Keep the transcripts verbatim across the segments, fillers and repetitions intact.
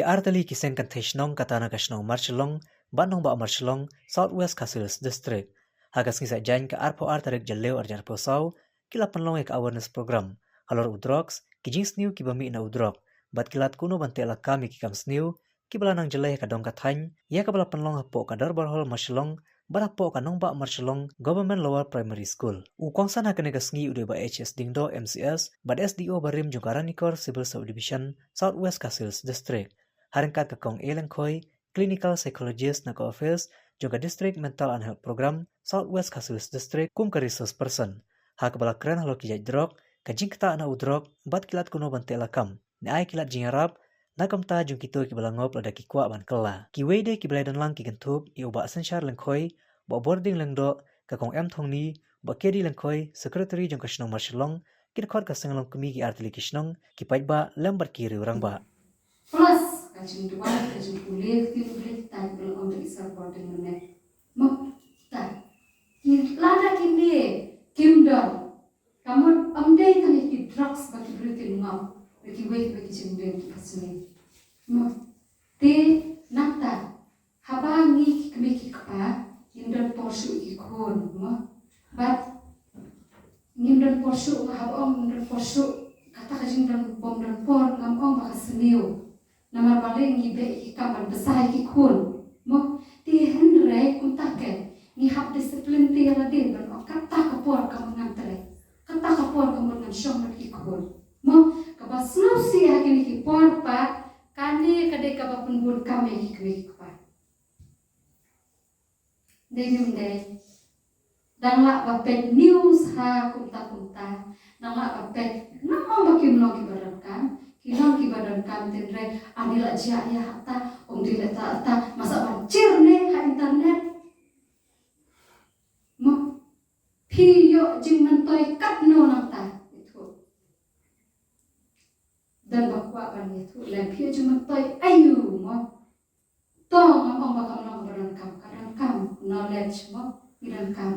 Artylli ki seng kynthei shnong kata na ka shnong Marshillong bad Nongbah Marshillong, South West Khasi Hills District, ha ka sngi Saitjaiñ ka arphew ar tarik Jylliew arhajar arphew saw, ki la pynlong ïa ka awareness program halor u drugs, ki jingsniew kiba mih na u drug, bad ki lad kumno ban teh lakam ïa ki kam sniew kiba la nang jlei ha ka dong ka thaiñ, ïa kaba la pynlong hapoh ka Dorbar Hall Marshillong bad hapoh ka Nongbah Marshillong Government Lower Primary School. U kongsan ha kane ka sngi u dei Bah H S Diengdoh, M C S, bad S D O barim jong ka Ranikor Civil Subdivision, South West Khasi Hills District, ha ryngkat ka Kong A Lyngkhoi, Clinical Psychologist na ka office jong ka District Mental and Health Program, South West Khasi Hills District, kum ka resource person, ha kaba la kren halor ki jait drug, ka jingktah na u drug, bad ki lad kumno ban teh lakam, ne ai ki lad jingïarap na ka bynta jong kito kiba la ngop lada ki kwah ban kylla. Kiwei de kiba la ïadonlang ki kynthup ïa u Bah Synshar Lyngkhoi, Bah Bordieng Lyngdoh, ka Kong M Thongni, Bah K D Lyngkhoi, Secretary jong ka shnong Marshillong, ki dkhot ka seng longkmie, ki artylli ki shnong, ki paidbah lem bad ki riew rangbah. Plus ka jingduwai, ka jingpule, ki blei, tang ba la ong da i Sir Bordieng mynne. Mo, ta. Ki lada kine kim don, ka mut ym dei tang ïa ki drugs ba ki briew kin ngop, ba kiwei ba ki jingdon kiba sniew. Mo. Te nangta, haba ngi ki kmie ki kpa, ngim don por shuh ki khun, mo. Bad ngim don por shuh, nga haba ong ngim don por shuh, kata ka jingdon, bym don por, ngam ong ba ka sniew. Namar balei? Ngi beh ïa ki kam ban bsa ïa ki khun, mo. Te hynrei kumta ke, ngi hap discipline te ïa lade ban ong kata ka por ka mut ngan trei, kata ka por ka mut ngan shong bad ki khun, mo. Kaba sngewsih ha kine ki por pat, kane ka dei kaba pynbun kam ïa ki kmie ki kpa. Dei ne ym dei? Dang lah ba peit news ha kumta kumta. Dang lah ba peit, ngam ong ba kim long kiba donkam, ki long kiba donkam, hynrei ani la jia ïa hata, ong dei lehta lehta, masa ban share ne ha internet. Mo, phi ïoh jingmyntoi katno nangta, ïathuh. Don ba kwah ban ïathuh lem, phi ïoh jingmyntoi aïu, mo. To ngam ong ba kam long ba donkam, ka donkam knowledge, mo, ngi donkam.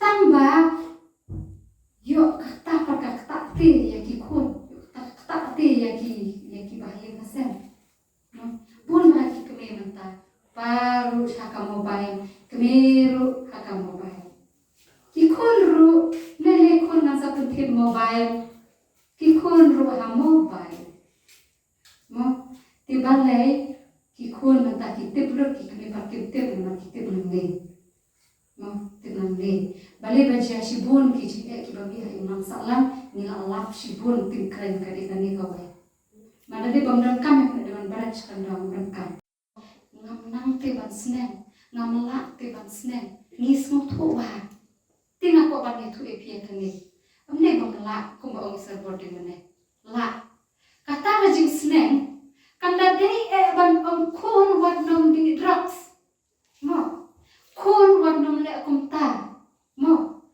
Tang ba ïoh kata pat ka ktah te ïa ki khun, ïoh kata ka ktah te ïa ki, ïa ki bahaïing hasem. Mo, bun ba ki kmie mynta, pa ruh ha ka mobile, kmie ruh ha ka mobile. Ki khun ruh, lei lei khun ngan sa pyntip mobile. Ki khun ruh ha mobile. Mo, te balei ki khun mynta ki tip lut, ki kmie pat kim tip, namar ki tip lyngngoh. Mo, tip lyngngoh. Balei ba jia shibun ki jingeh kiba mih ha imlang sahlang, ngi la lap shibun, tyngkhuh ka dei kane kawei. Mada dei bym donkam, ïa ka dei ban barit sha ka dong, donkam. Ngam nang te ban sneng, ngam lah te ban sneng. Ngi sngewthuh bha. Te nga kwah ban ïathuh ïa phi ïa kane. Ym dei ba nga lah, kumba ong i Sir Bordieng mynne. Lah. Kata ka jingsneng kan da dei eh ban ong khun wat nym dih drugs. Mo. Khun wat nym leh kumta. Mo.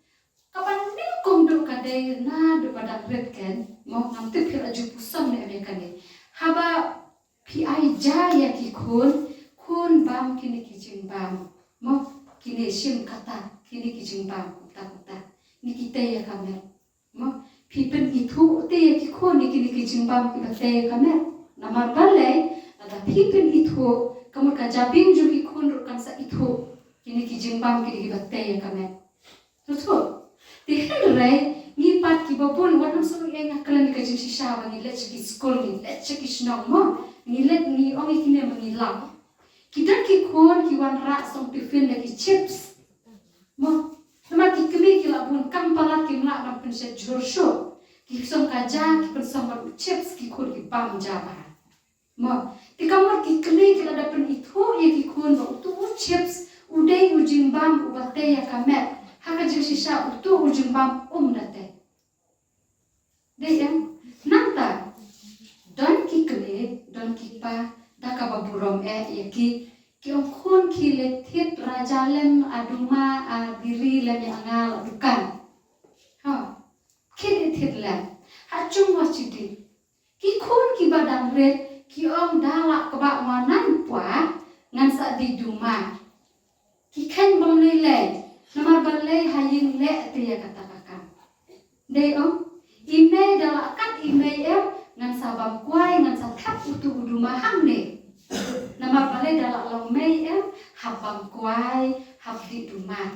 Kaba nyngkong duh ka dei naduh ba dang rit ken. Mo, ngam tip phi la ju puson ne em ïa kane. Haba phi ai ja ïa ki khun, khun bam kine ki jingbam. Mo, kine shim kata, kine ki jingbam, kata kata. Ngi ki tei ïa ka met. Mo, phi pynithuh te ïa ki khun ïa kine ki jingbam kiba tei ïa ka met. Namar balei, lada phi pynithuh, ka mut ka jabieng jong ki khun ruh kan sa ithuh kine ki jingbam kine kiba tei ïa ka met. Te hynrei ngi pat kiba bun, wat nym sngew ïa nga kren ka jingshisha ba ngi leit sha ki skul, ngi leit sha ki shnong, mo, ngi leit, ngi ong ïa kine ba ngi lap. Ki don ki khun ki wanrah song tiffin da ki chips. Mo, namar ki kmie ki la bun kam palat, kim lah ban pynshet jhur shuh. Ki song ka ja, ki pynsong bad u chips, ki khun ki bam ja bha. Mo, te ka mut ki kmie ki la da pynithuh ïa ki khun ba utu u chips u dei u jingbam uba tei ïa ka met. Ha ka jingshisha utu u jingbam um da tei. Dei em? Nangta don ki kmie, don ki kpa, da kaba burom eh ïa ki, ki ong khun ki leit thied raja lem, a duma, a biri lem, ïa nga la dukan. Ha. Ki leit thied lem. Ha chung wa chidi. Ki khun kiba dang rit ki ong da lah kaba wan ngan pua ngan sa die duma. Ki kheiñ bym lei lei, namar balei ha ïing leh te ïa kata ka kam. Dei ong, i mei da lah kat i mei em, ngan sa bam kwai, ngan sa thep utu u duma hangne. Namar balei da la long mei em, hap bam kwai, hap dih duman.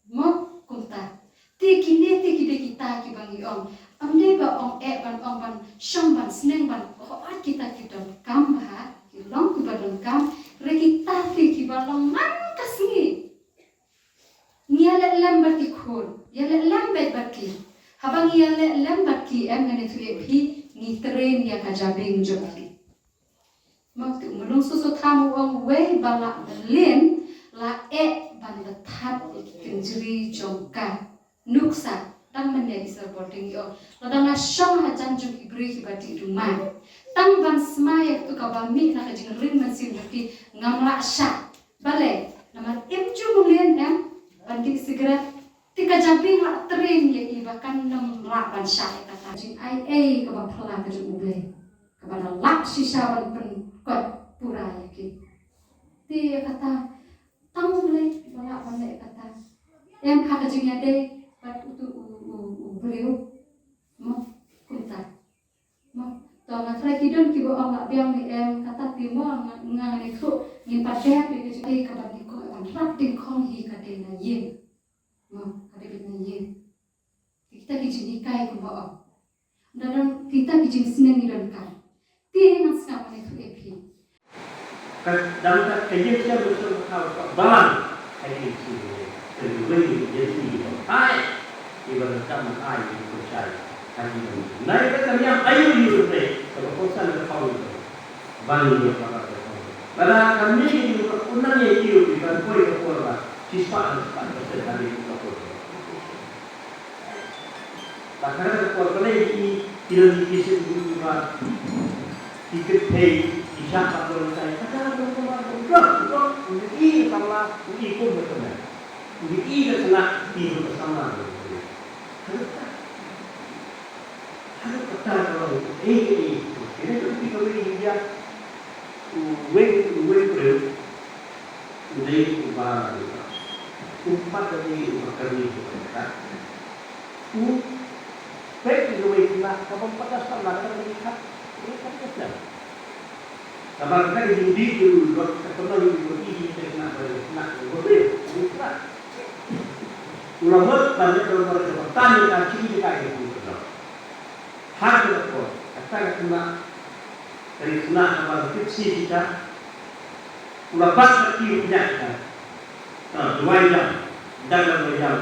Mo, kumta. Te kine te ki dei kita kiba ngi ong. Ym dei ba ong eh ban ong ban shong ban sneng ban hooid kita ki donkam bha, ki long kiba donkam, hynrei kita te kiba long man ka sngi. Ngi ïaleh lem bad ki khun, ïaleh lem bad bad ki. Haba ngi ïaleh lem bad ki em ngan ïathuh ïa phi, ngi train ïa ka jabieng jong ki. Mo, te u Mulong Sutha u ong uwei ba la mlien la eh ban da thad ïa ki kynjri jong ka. Nuksa, dang mynne i Sir Bording i ong, lada nga shong hajan jong ki briew kiba dih duman, tang ban smai ïa katu kaba mih na ka jingring mynsiem jong ki, ngam lah shah. Balei? Namar im ju mlien em ban dih sigaret. Te ka jabieng la train ïa i ba kan ym lah ban shah ïa kata. Jingaiei kaba phylla ka jong U Blei, kaba da lah shisha ban pynkut pura ïa ki. Te ïa kata, tang U Blei ba lah ban leh ïa kata. Em, ha ka jingïadei bad utu u, u, u briew. Mo, kumta. Mo, to nga tharai ki don kiba ong lah biang ne em, kata te mo nga, nga, ngan ïathuh, ngin pat beh ïa ka jingïadei kaba ngi koh ban rat dyngkhong hi ka dei na ïing. Mo, ka dei na ïing. Kita ki jinghikai kumba ong. Ynda don kita ki jingsneng ngi donkam. Te ngan sngap ban ïathuh ïa phi. Ka dang ka, ka ïing ka jong ka sngewthuh ka balang. Ka ïing ka sngewthuh ka jong ka ïing ka sngewthuh. Hai. Iba donkam ai ïa ka shai. Ka ïing ka sngewthuh. Nai ka ka niam ayu ïa u rei. Ka ba kosan ka pau ïa u rei. Ban ïa ka ba ka pau. Lada ka mih ïa u rei ka kunang ïa u rei. Ban poi ka por ba. Shispah, shispah persen dari ka por. Ba ka por balei ki, ki leng ki shu ba ki kynthei ki shah ba ko sai ka ta ko ko ko ko ko i ka la i ko ko ko i ka na ki ko ka sama ko. Hadu kata ko e e ko kene ko ki ko i ya. Uwei, uwei briew, u dei uba, u pat u dei uba kyrni uba kyrta. U peit ïa kawei khynnah kaba ym pat da sah na ka kyrni khat, kyrni khat ka sdang. Namar kata ka jingdih jong u Lot ka pynlong ïa u ba ïeit ïa ka khynnah ba dei khynnah ba dei khynnah. U la mut ban leh ba dei kaba tan ïa ka jingdih ka ïa u Lot. Ha kata ka por, kata ka khynnah, ka dei khynnah kaba la tip sngi kita, u la bat bad ki u pynïaid kita. Ha, duwai jam, dang dang duwai jam.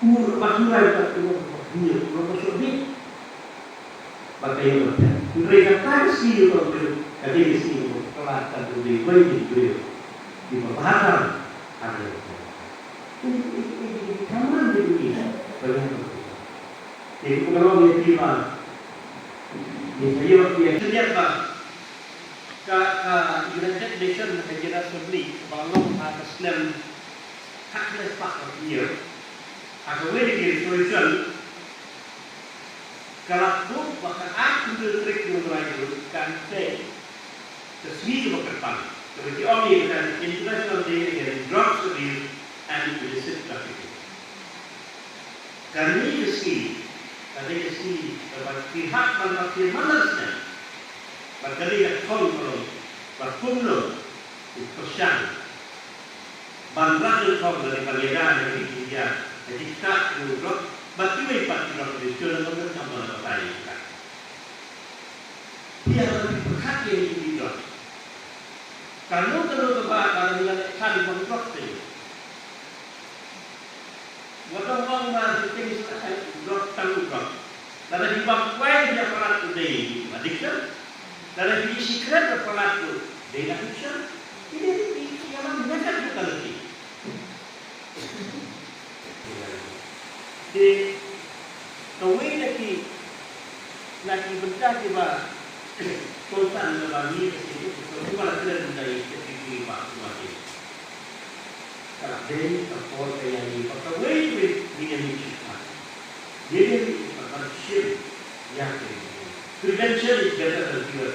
U la bat duwai bad ki u pynïaid, u la bat shuh bit. Bad ka ïoh ban phet. Hynrei kata ka sngi u la phet, ka dei ka sngi u la phet, ka la dei wei dei briew. Ki ba bha tam, ha ka ïoh ban phet. Ini, ini, ini, ini, kaman dei briew. Banyak. Te kumno ngi ïa phi ba ngi sa ïoh ïa ka jingïaid ba ka, ka United Nations, ka General Assembly ba long ha ka snem khatkhyndai spah hynñiew, ha kawei na ki resolution ka la buh ba ka arphew hynriew tarik u Naiwieng kan dei ka sngi kaba kyrpang, kaba ki ong ïa ka International Day Against Drugs Abuse and Illicit Trafficking. Kane ka sngi, kane ka sngi kaba ki hap ban, ba ki hap ban sdang. Bad kane ka thong ka long ba kumno u pyrshang ban rat nyngkong lane ban ïada ïa ka jingïa, ka jingktah jong u drok, bad kiwei pat ki drok, ki drok, ki drok, ki drok, ki drok. Phi ïa lade pyrkhat ïa ki drok. Kano kano kaba ka la ïa leh than bad drok te. Wat ong ong ba ki teng sa ka drok tang drok. Lada ki bam kwai ïa palat u dei addiction. Lada ki sikret ïa palat u dei addiction. Ki dei ki ïa lam nyakat ïa ka lati. Te kawei na ki, na ki bynta kiba kongsan laba ngi ka sdang, ka sdang ba la kren da i ka sdang ba ka sdang. Ka la dei ka por ka ïa ngi ba kawei kawei ngi ïa ngi shisha. Ngi ïa ngi ka ban shim ïa ka. Prevention is better than cure.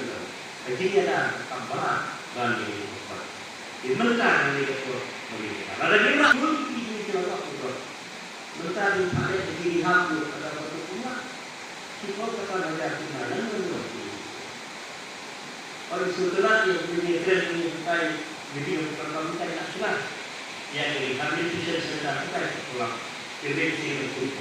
Ka jingïada ka kam ba la ban ïa ngi ka. Te mynta ka dei ka por ka dei ka. Lada ngi la pun ki jingïada ka por. Mynta ngi phah leh ka jingïada ka por ka dei ka por ka. Ki por ka dei ka por ka dei ka por. Wan sngewtynnat ïa u briew, ïa u briew, ïa u briew, ïa u briew, ïa u briew, ïa u briew, ïa u briew.